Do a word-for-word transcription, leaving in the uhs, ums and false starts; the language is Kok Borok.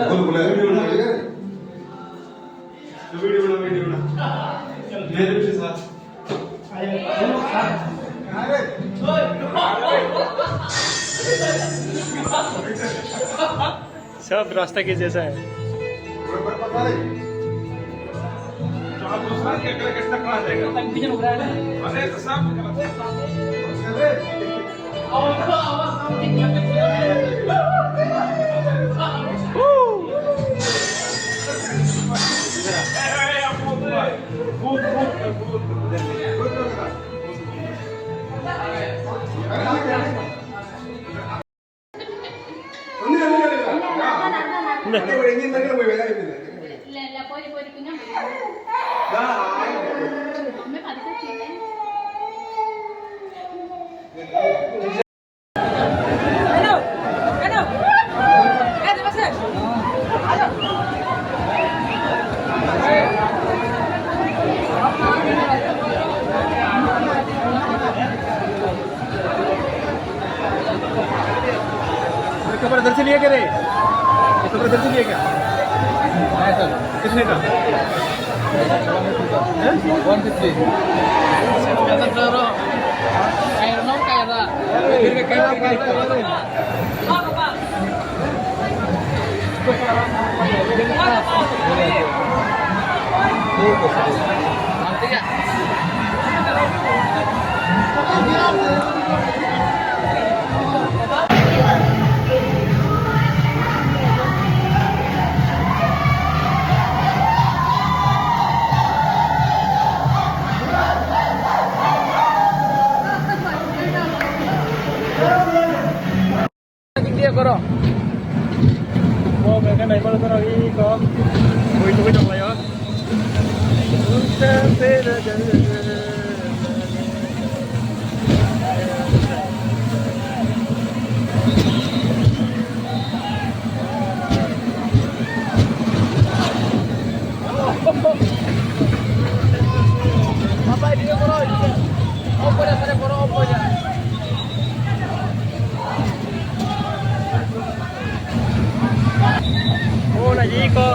गुलगुला, video बना, video बना। तो video बना, video बना। मेरे पीछे साथ। सब रास्ता के जैसा है। तो आप दूसरा क्या करें, कितना कहाँ जाएगा? अरे तो सब अरे, कपड़ा इधर से लिया क्या रे? ये कपड़ा इधर से लिया क्या? कितने का? हैं? One fifty. Video koro. Bo khe naimano toro i kok. Bui tugui tong laio. Apa video koro? Off kore, sare koro, off kore. O, naidi ko,